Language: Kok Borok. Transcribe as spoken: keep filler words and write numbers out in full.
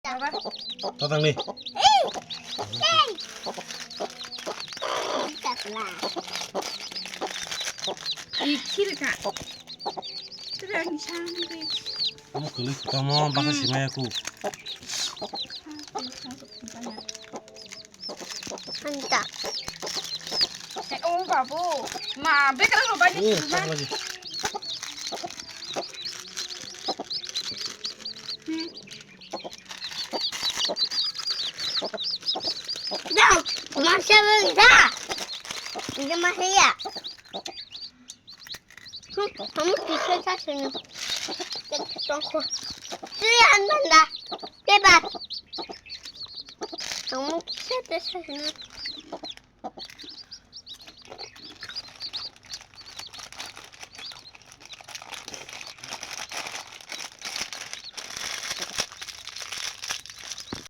Tatang ni. Ei! Ei! Tatla. Ikhirka. Terang sana. Kamu kulit kamu bakal sih aku. Anta. Eh, oh, babu. Ma, bek rano bagi. Eh, tak lagi. Hmm. Dau, masya bagi dah. Ini masih ya. Hmm, kamu bisa sih sini. Tongko. Tuh ya, anda. Bebas. Kamu bisa sih sini.